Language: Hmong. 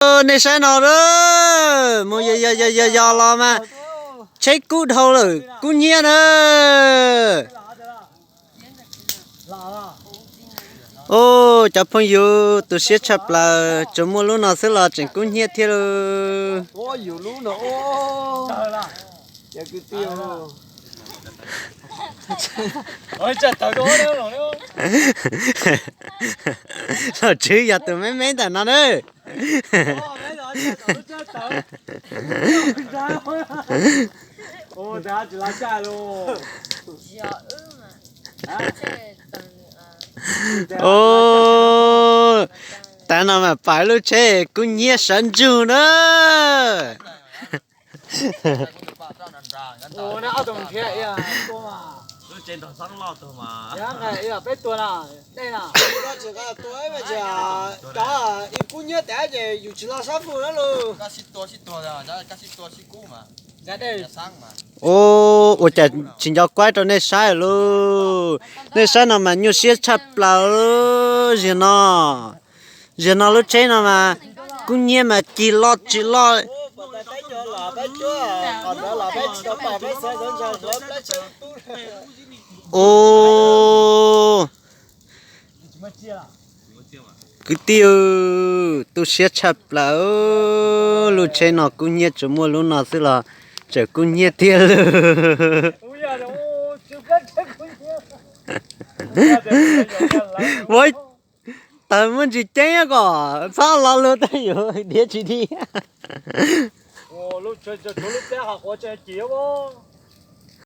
Nej saib no a, mus yos yos yos yos los mas tsheb kub dhau lawm, kub hnyiab na. Cov phooj ywg, tu siab tshaj plaws, tsuas muaj lub no xwb los tseem kub hnyiab thiab lauj. Nom tswv yog tus me me ntawm no na. Tav no mas pais lub tsheb kub hnyiab sawv ntsug na. Ua cas tsis nco kuaib rau nej saib lauj. Nej saib no mas nyuaj siab tshaj plaws. Ziag no, ziag no lub tsheb no mas kub hnyiab mas cig loj tsis loj. Kwv tij, tu siab tshaj plaws, lub tsheb no kub hnyiab tsuas muaj lub no xwb los tseem kub hnyiab tiag lauj. Ua, taws muaj ntsis ceeb kom txhob lo lug tej yus diav tsis diav.